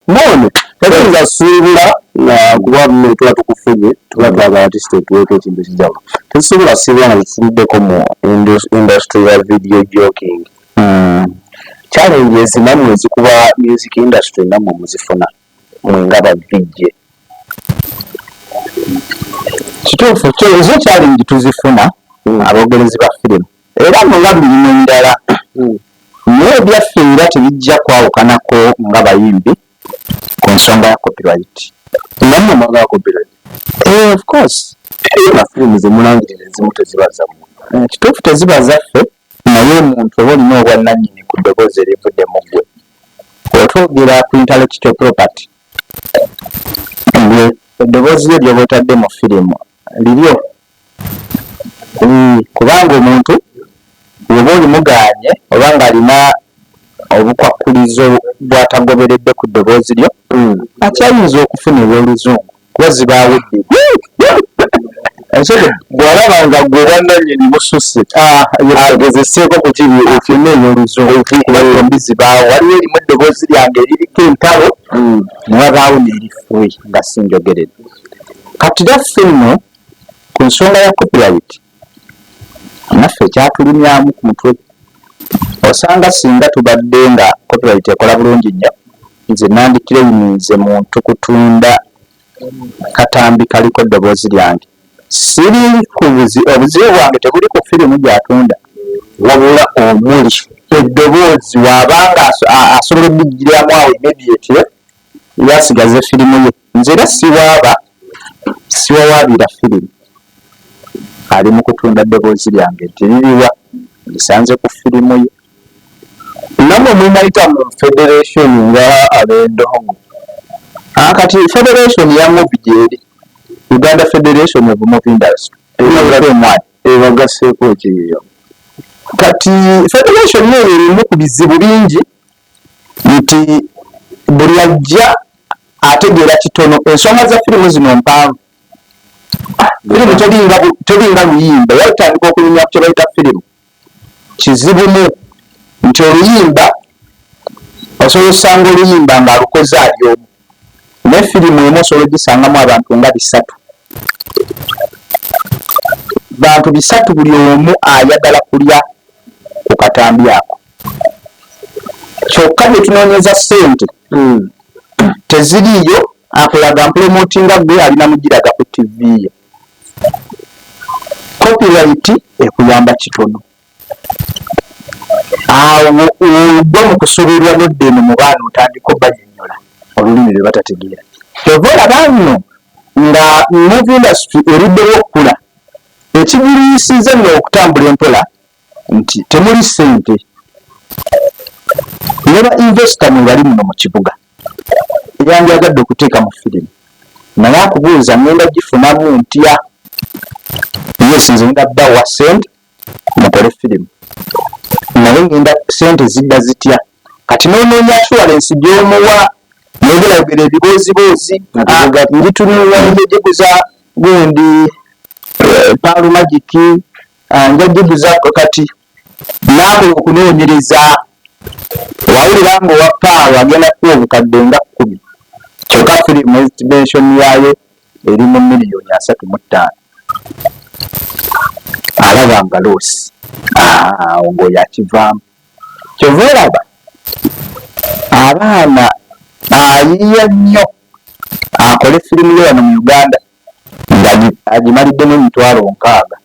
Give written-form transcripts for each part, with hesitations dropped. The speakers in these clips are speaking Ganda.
Mono tetuyinza suubula kuba mmwe tuba tukufunye, tuba twagala artist otuweeko ekintu ekijjawulo. Tetusobola siibula nga tetutunuddeko mu industry ya video joking. Challenges nammwe ezikuba music industry nammwe muzifuna mwe nga ba VJ? Kituufu, ezo challenge tuzifuna abogerezi ba firimu era nno nga mirimu emirala, naye ebyaffe era tebijja kwawukanako nga bayimbi ku nsonga ya copyright. Nammwe mwagala copyright? Eh, of course. Nga firimu zemulangirira ezimu teziba zammwe. Eh, kituufu teziba zaffe, naye omuntu oba olina obwannannyini ku ddoboozi erivudde mu ggwe. Otwogera ku intellectual property, gwe eddoboozi lyo ly'oba otadde mu firimu liryo. Kubanga omuntu bw'oba olimugaanye oba ng'alina obukwakkulizo bw'atagoberedde ku ddoboozi lyo, akyayinza okufuna eby'oluzungu kuba zibaawo ebbiri. Bw'alaba nga gwe obwannannyini bususse, agezeseeko ku kiri. Efuna ey'oluzungu kuba zombi zibaawo. Waliwo erimu eddoboozi lyange eririko entalo, ne wabaawo n'erifuuyi nga sinjogerera. Kati laffe nno ku nsonga ya copyright naffe ekyatulumyamu ku mutwe, osanga singa tubadde nga copyright ekola bulungi nnyo, nze nandiclaiminze muntu kutunda katambi kaliko ddoboozi lyange. Siri ku obuzibu bwange tebuli ku firimu gy'atunda, wabula omuli eddoboozi. Waabanga asobola obbigiramu awo immediately, yasigaza firimu ye. Nze era siwaaba, siwawaabira firimu ali mu kutunda ddoboozi lyange nti liriwa, lisanze ku firimu ye. Nammwe munayita mu federation nga ab'endongo? Ah, kati federation ya movie gyeri, Uganda Federation of Movie Industry. Ebagaseeko ekiyo? Kati federation eyo erimu ku bizibu bingi nti buli ajja ategeera kitono. Ensonga za firimu zino mpanvu. Firimu teringa luyimba. Era tutandika okunyumya ku kye bayita firimu kizibumu, nti oluyimba osobola osanga oluyimba ng'alukoze ali omu, naye firimu emu osobola ogisangamu abantu nga 300, bantu 300, buli omu ayagala kulya ku katambi ako. Kyokka bye tunoonyeza ssente teziriiyo. Akulaga mpromotinga, gwe alina mugiraga ku TV ye. Copyright ekuyamba kitono. Awo ogwa mu kusoberwa, nodda eno mu baana, otandika obanyonnyola olulimi lwe batategeera. Kyova olaba nno nga movie industry eruddewo okukula, ekigiriisiza nno okutambula empola nti temuli ssente. Ne ba investor mwe bali muno mu kibuga, yandyagadde okuteeka mu firimu, naye akubuuza, "Ngenda gifunamu ntya?" Yes, nze ngenda bawa ssente mukole firimu, naye ngenda ssente zidda zitya? Kati nonoonya assurance gy'omuwa, nogerayogera ebibooziboozi, ngitunula, njagiguza gundi Pearl Magic, njagiguza. Kati naakola okunoonyereza, wawulira nga owa Pearl agenda kuwa obukadde nga 10, kyokka firimu estimation yaayo eri mu miliyoni 35, alaba nga loss awo ng'oyo akivaamu. Kyova olaba abaana ayiiya nnyo akole firimu ye wano mu Uganda nga agimaliddemu emitwalo 60.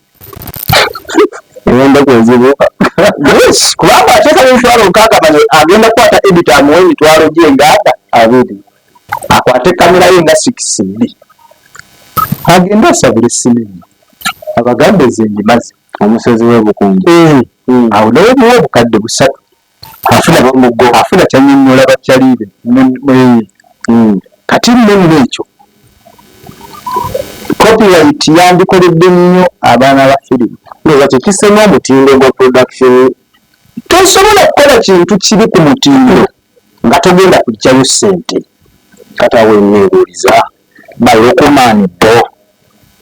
Endeku ezibuuka. Yes, kubanga ateekayo emitwalo 60, manye agenda kukwata editor amuwe emitwalo gye ngaaga 20, akwate kamera ye nga 6D, agende asabule sinema, abagambe ze ngimaze. Omusezi w'ebukungu. Awo nawe muwa obukadde 300, afuna kyanyonnyola bakyalibe. Kati nno nno ekyo copyright yandikoledde nnyo abaana ba firimu. Ndowooza kyekisemu omutindo gwa production. Tosobola kukola kintu kiri ku mutindo nga togenda kuggyayo ssente. Kati awo neebuuliza, Balukumaani bo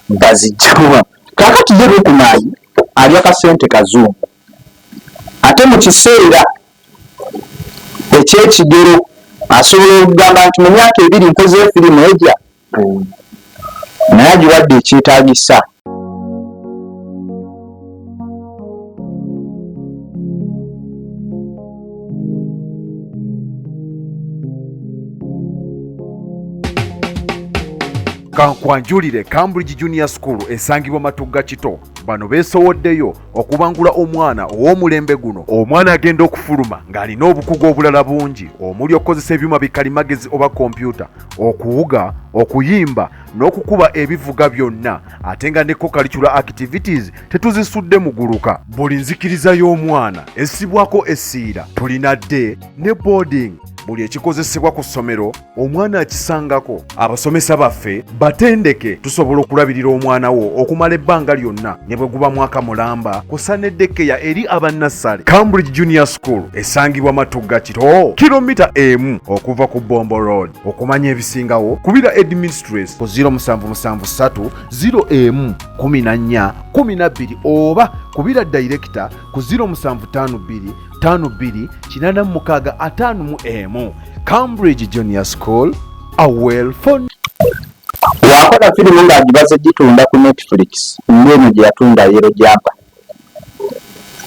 bazijjawa? Kakati ye Lukumaani alya kasente kazungu, ate mu kiseera ekyekigero. Asobola okugamba nti mu myaka 2 nkoze firimu ejja, naye agiwadde ekyetaagisa. Kankwanjulire Cambridge Junior School esangibwa Matugga Kito. Bano beesowoddeyo okubangula omwana ow'omulembe guno. Omwana agenda okufuluma ng'alina obukugu obulala bungi omuli okukozesa ebyuma bikalimagezi oba kompyuta, okuwuga, okuyimba n'okukuba ebivuga byonna, ate nga ne co-curricular activities tetuzisudde muguluka. Buli nzikiriza y'omwana essibwako essiira. Tulina day ne boarding. Buli ekikozesebwa ku ssomero omwana akisangako. Abasomesa baffe batendeke, tusobola okulabirira omwana wo okumala ebbanga lyonna ne bwe guba mwaka mulamba, kw'ossa ne daycare eri abannassale. Cambridge Junior School esangibwa Matugga Kito, kilomita 1 okuva ku Bombo Road. Okumanya ebisingawo kubira headmistress ku 0773 01 14 12 oba kubira director ku 0752 52 86 51. Cambridge Junior School, a well for Wakola firimu ng'agibaze gitunda ku Netflix, ng'eno gye yatunda Yellow Jumper.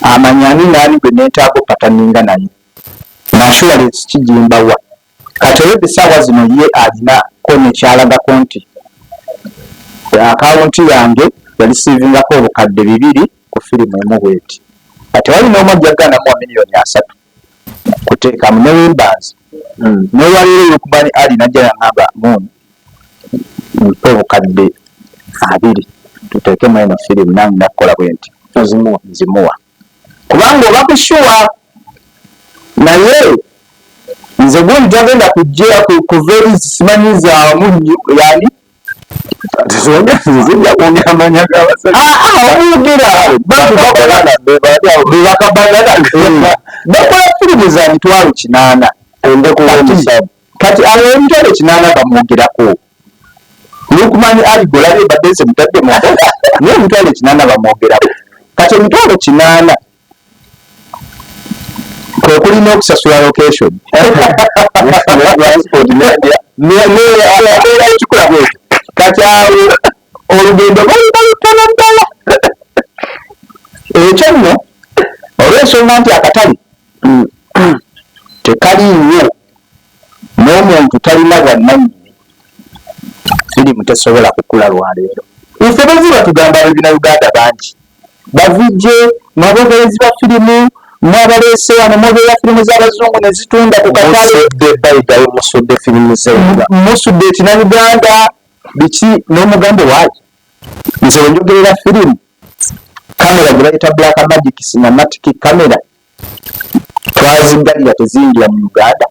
Amanya ani n'ani gwe neetaaga opataninga naye, na assurance ki gimbawa. Kati olwedde essaawa zino ye alina ko nekyalagako nti akawunti yange yalisiivingako 2000 ku firimu emu bweti. Kati wali n'omu ajja kugaanamuwa 30 million kuteekamu ne wimbanzi. N'olwaleero Lukman Ali najja yaŋŋamba, "Moon, mpe 20,000 tuteekemu eno firimu," nange nakukola bwe nti ozimuwa. Nzimuwa kubanga oba kushuwa, naye nze gundi tagenda kujja kuva eri simanyi za munnyu yani. Zijja kwongera amanya g'abasajja. Omwogera bebakabanana bakola firimu za 800,000. Endekuwomusabu. Kati awo 800,000 bamwogerako. Lukman Ali golabye badde nze mutadde mu, naye 800,000 bamwogerako. Kati 800,000 kwe kulina okusasula location abeera ekikola bwetyo. Kati awo olugendo luliba lutono ddala. Ekyo nno olw'ensonga nti akatale tekaliiwo n'omuntu talina bwannannyini, firimu tesobola kukula lwaleero. Ffe bazi batugamba ab'ebina Uganda bangi bavijje mwabogerezi ba firimu, mwabaleese wano, mwogerera firimu z'abazungu ne zitunda ku katale. Musudde bayigayo, musudde firimu z'enga. Musudde ekina Uganda biki n'omugambo waayi. Nze wenjogerera firimu, kamera gye bayita Black Magic Cinematic camera twaziggalira, teziyingira mu Uganda.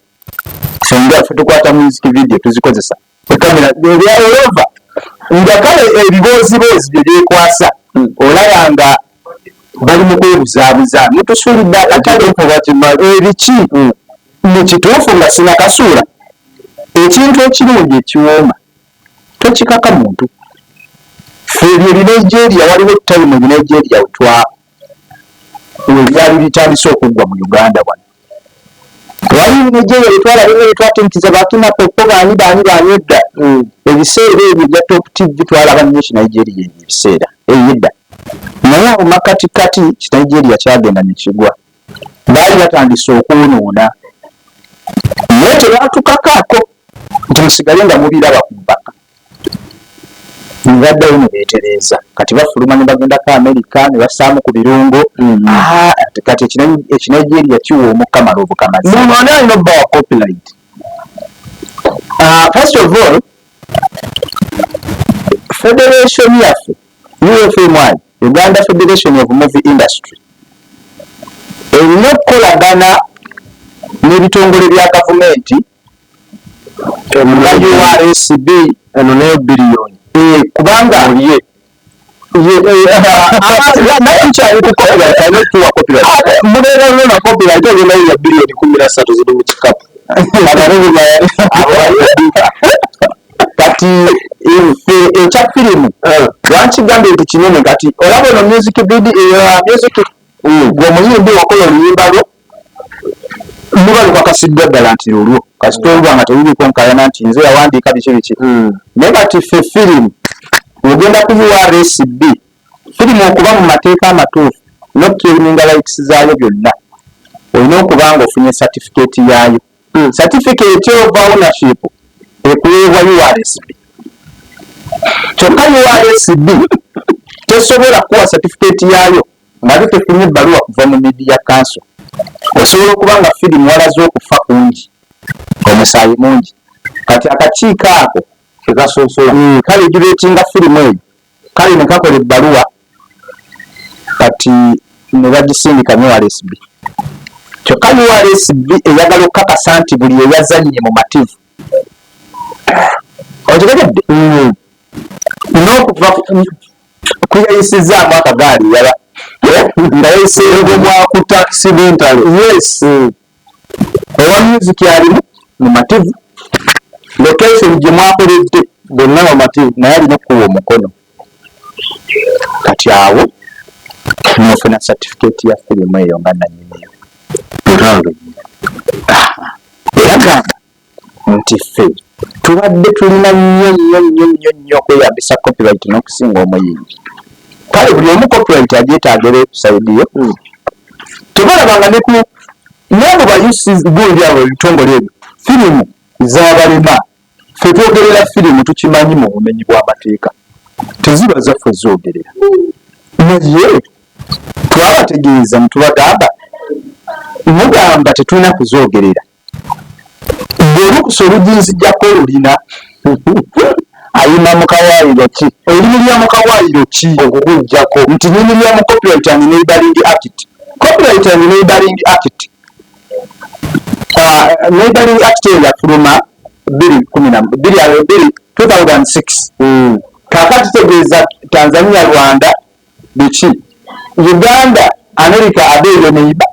Fenga ffe tukwata music video tuzikozesa ekamera olova nga kale ebibooziboozi bye byekwasa, olaba nga bali mu kwebuzaabuza, mutusuulidde akatale ebiki. Mu kituufu nga sinakasuula ekintu ekirungi ekiwooma tokikaka muntu. Ffe ebyo ebinigeria, waliwo time ebinigeria wetwa webyali bitandise okuggwa mu Uganda wano, wali ebinigeria byetwalaba ebyo byetwatinkiza bakina popo baani baani baani edda. Ebiseera ebyo ebya Top TV twalaba nnyo kinigeria ebyo ebiseera ebyo edda, naye awo makatikati kinigeria kyagenda nekigwa, baali batandise okwonoona, naye tebatukakaako nti musigale nga mubiraba ku mpaka. Ne baddayo ne beetereeza, kati bafuluma ne bagendako Amerika ne bassaamu ku birungo. Ah, kati ekinigeria kiwa omukamala obukamazi. Muntu ani alina obba wa copyright? Ah, first of all, federation yaffe UFMI, Uganda Federation of Movie Industry, erina okukolagana n'ebitongole bya gavumenti nga URSB. Eno nayo biliyoni. Kubanga mulye. Naye tukyali ku copyright, alina okutuwa copyright. Mubeera nnyo na copyright, ogenda ya 13 biliyoni ziri mu kikapu. Kati ffe ekya firimu lwakigambye nti kinene. Kati olaba ono music video, music gwe omuyimbi okola oluyimba lwo. Luba lukakasiddwa ddala nti lulwo, kasita oluba nga teruliko nkayana nti nze yawandiika biki biki. Naye kati ffe firimu ogenda ku URSB, firimu okuba mu mateeka amatuufu n'okuclaiminga rights zaayo byonna, olina okuba nga ofunye certificate yaayo. Certificate of ownership ekuweebwa URSB. Kyokka URSB tesobola kuwa certificate yaayo nga tefunye ebbaluwa kuva mu Media Council. Osobola okuba nga firimu walaze okufa kungi, omusaayi mungi, kati akakiiko ako kekasosola Karegulatinga firimu eyo, kale ne kakola ebbaluwa, kati ne bagisindika mu URSB. Kyokka URSB eyagala okukakasa nti buli eyazannye mu mativu, okitegedde, n'okuva kuyayisizaamu akagaali yaba nga yayiseego bwakuta accidentally. Yes, owa music alimu mumativu, location gye mwakoledde bonna bamativu, naye alina okukuwa omukono. Kati awo nofuna certificate ya firimu eyo nga nanyiniyo. Era gamba nti ffe tubadde tulina nnyo nnyo nnyo nnyo nnyo okweyambisa copyright n'okusinga omuyimbi. Kale buli omu copyright agyetaagera ku side yo. Tebalabanga ne ku naabo bayusi gundi abo ebitongole ebyo firimu zabalema. Ffe twogerera firimu, tukimanyi mu bumenyi bw'amateeka, teziba zaffe zoogerera, naye twabategeeza netubagamba, mugamba tetulina kuzoogerera, bweolukusa oluginzijjako olulina Ayima mu kawaayiro ki? Olimirira mu kawaayiro ki okukuggyako? Nti nyimirira mu Copyright and Neighboring Act. Copyright and Neighboring Act, Neighboring Act eyo yafuluma 2012, 2006. Kakati tegeeza Tanzania, Rwanda, biki, Uganda, America abeeyo neighbor.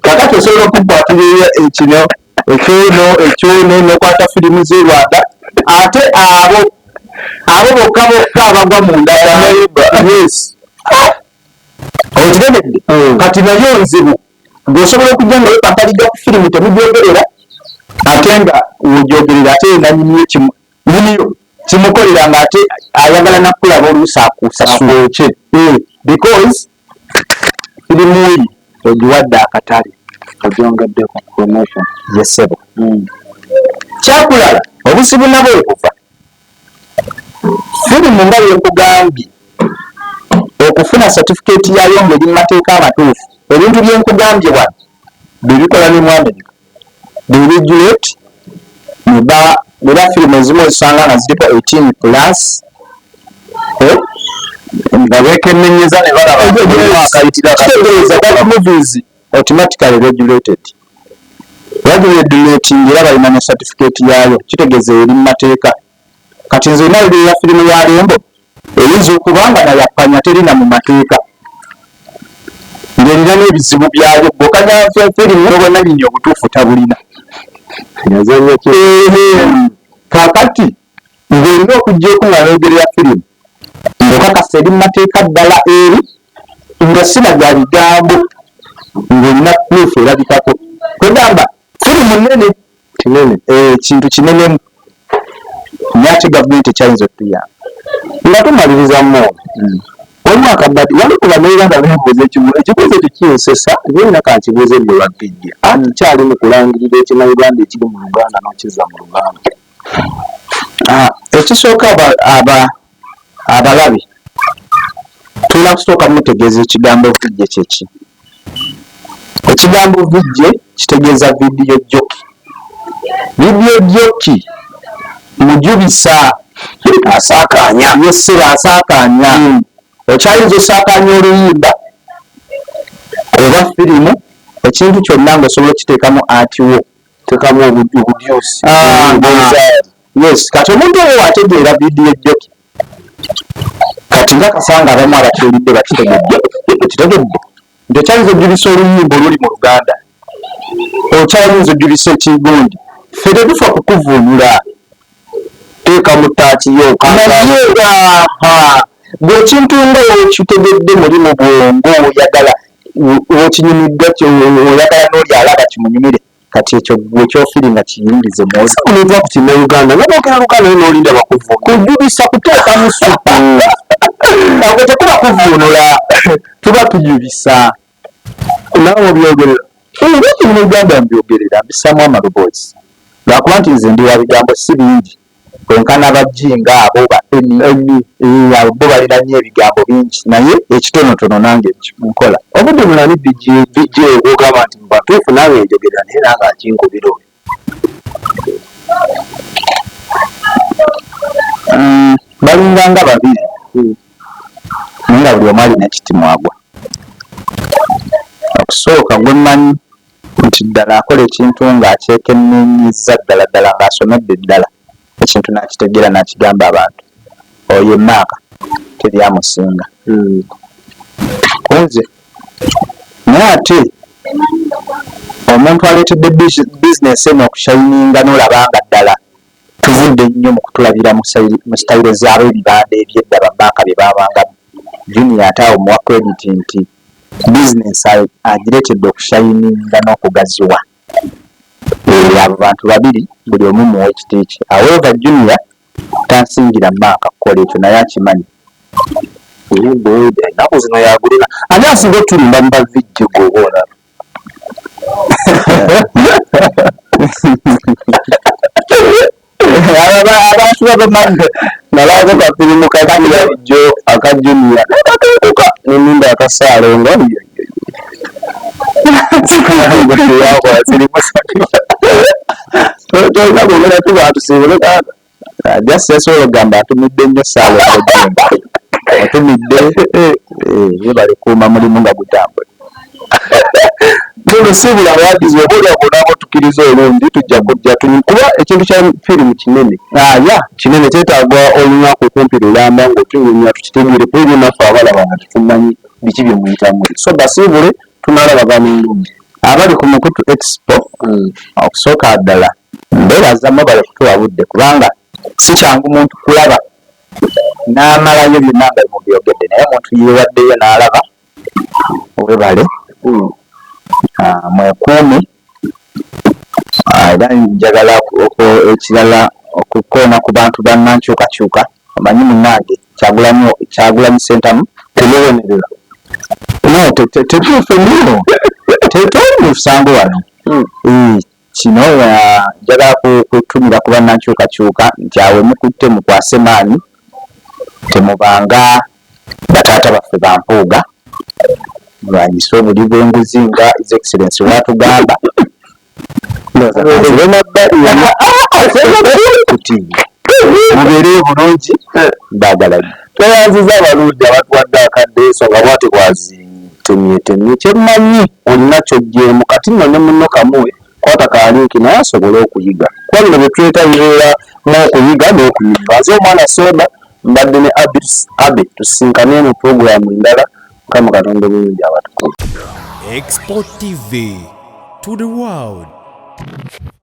Kakati osobola okukwatirira ekino, ekyono, ekyono, nokwata firimu z'e Rwanda, ate abo bokka bokka abagwa mu ndagaano. Yes, okitegedde? Kati nayo nzibu, ng'osobola okujja nga wepampaliga ku firimu temugyogerera, ate nga wogyogerera ate nanyiniyo kimu nyiniyo kimukolera nga ate ayagala nakulaba oluusi akusasula, because firimu ye ogiwadde akatale. Ogyongeddeko promotion. Yes ssebo. Kyakulala, obuzibu nabwo buva firimu nga byenkugambye, okufuna certificate yayo ng'eri mu mateeka amatuufu. Ebintu byenkugambye wano bebikola ne mu America, beregulate neba firimu ezimu ozisanga nga ziriko 18 plus. Nga bekennenyeza ne balaba akayitira. Kitegeeza that movies automatically regulated, regulating, era balina ne certificate yaayo, kitegeeza eri mu mateeka. Kati nze olina ya firimu ya Lembo eyinza okuba nga nayapanya terina mu mateeka, ng'erina n'ebizibu byayo, bwokanya firimu n'obwannannyini obutuufu tabulina. Yazanya ki? Kaakati ng'olina okujja nga noyogerera firimu ng'okakasa eri mu mateeka ddala, eri nga sina gya bigambo, ng'olina proof erabikako. Kwegamba firimu nene. Kinene. Kintu kinenemu, naye ate gavumenti ekyayinza okutuyamba. Nga tumaliriza mu waliwo akabadi wali ku Bannayuganda beebuuza ekibuuzo ekyo kinsesa byonna, kankibuuze gwe wabijja ati kyali mu kulangirira Ekinnayuganda ekiri mu Luganda n'okizza mu Luganda. Ekisooka, abalabi tulina kusooka mutegeeza ekigambo VJ kyeki. Ekigambo VJ kitegeeza video jockey. Video jockey mujubisa. Asaakaanya. Yes sir, asaakaanya. Okyayinza osaakaanya oluyimba oba firimu, ekintu kyonna ng'osobola okiteekamu atiwo. Tekamu obudyusi. Yes, kati omuntu oyo wategeera video jockey, kati nga kasanga abamu abakiwulidde bakitegedde, kitegedde nti okyayinza ojubisa oluyimba oluli mu Luganda, okyayinza ojubisa ekigundi. Ffe tetufa kukuvuunula. Teeka mu taaki yo. Naye aha, bw'ekintu nga wekitegedde muli mu bwongo, oyagala Okinyumiddwa, oyagala n'oli alaba kimunyumire. Kati ekyo gwe kyofiri nga kiyingize mu Nva ku Kinnayuganda nga boogera Luganda, naye n'olinda bakuvuga. Kujubisa kuteekamu supu, ako tekuba kuvuunula, tuba tujubisa. Naawe obyogerera? Era Kinnayuganda mbyogerera, mbisaamu amaloboozi, lwakuba nti nze ndi wa bigambo si bingi kwenkana bajinga abo ba emi. Abo bo balina nnyo ebigambo bingi, naye ekitonotono nange nkola. Obudde bulani bijje ogamba nti mubatuufu nange njogerera, naye nange akinkubira oyo? Balinganga babiri, naye nga buli omu alina ekitimwagwa. Okusooka gwe mmanyi nti ddala akola ekintu ng'akyekennenyeza ddala ddala, ng'asomedde ddala ekintu n'akitegeera n'akigamba abantu, oyo emaaka teri amusinga kunze. Naye ate omuntu aleetedde bizinesi eno okushayininga, n'olaba nga ddala tuvudde nnyo mu kutulabira mu sitayiro z'ab'ebibanda ebyedda bamaaka bye babangamu, Junior. Ate awo muwa credit nti bizinesi agireetedde okushayininga n'okugaziwa. Abo bantu babiri, buli omu muwa ekiti kye. However, Junior tansingira maaka kukola ekyo, naye akimanyi. Ennaku zino yagulina. Ani asinga otulimba mu bavijje gwe oba olaba? Abantu babamanyi. Nalabako kafirimu kajo aka Junior nakatuuka neninda akasaalo nga yakola sirimu. Tolina kwogera tuba tusiibule taata. Just yasobola okugamba atumidde nnyo Ssaalongo Jjumba, otumidde, webale kuuma mulimu nga gutambula. Muno siibula abawagizi, oba oli awo onaaba otukkiriza olundi tujja kujja kuba ekintu kya firimu kinene. Ya. Kinene, kyetaaga olunaku kumpi lulamba ng'otunyumya tukitegeere, kuba ebyo naffe abalaba nga tetumanyi biki bye muyitamu. So basiibule, tunaalabagana olundi. Abali ku mukutu Expo, okusooka ddala mbeebaza mwebale kutuwa budde, kubanga si kyangu muntu kulaba n'amalayo byonna nga mubyogedde, naye omuntu yeewaddeyo n'alaba, webale. Mwekuume. Era njagala ekirala okukoona ku bantu bannankyukakyuka. Omanyi munnange Kyagulanyi, Kyagulanyi Ssentamu. Temubonerera. No, tetuufe nnyo, tetuli musango wano. Kino njagala kutumira ku bannankyukakyuka nti awe mukutte mukwase maanyi, temubanga bataata baffe bampuuga, mulwanyise obuli bw'enguzi nga His Excellence watugamba. Kutiini mubeere bulungi, mbaagala nnyo. Tweyanziza abalungi abatuwadde akadde, ensonga bwati bwazitemyetemye. Kyemmanyi olina kyoggyemu kati nno ne munno kamuwe kwata ka link naye asobole okuyiga, kuba bino bye tuleeta bibeera n'okuyiga n'okuyiga. Nze omwana Soda, mbadde ne Abis Abe, tusisinkane mu puroguramu endala. Mukama Katonda obulungi abatukulu. Export TV to the world.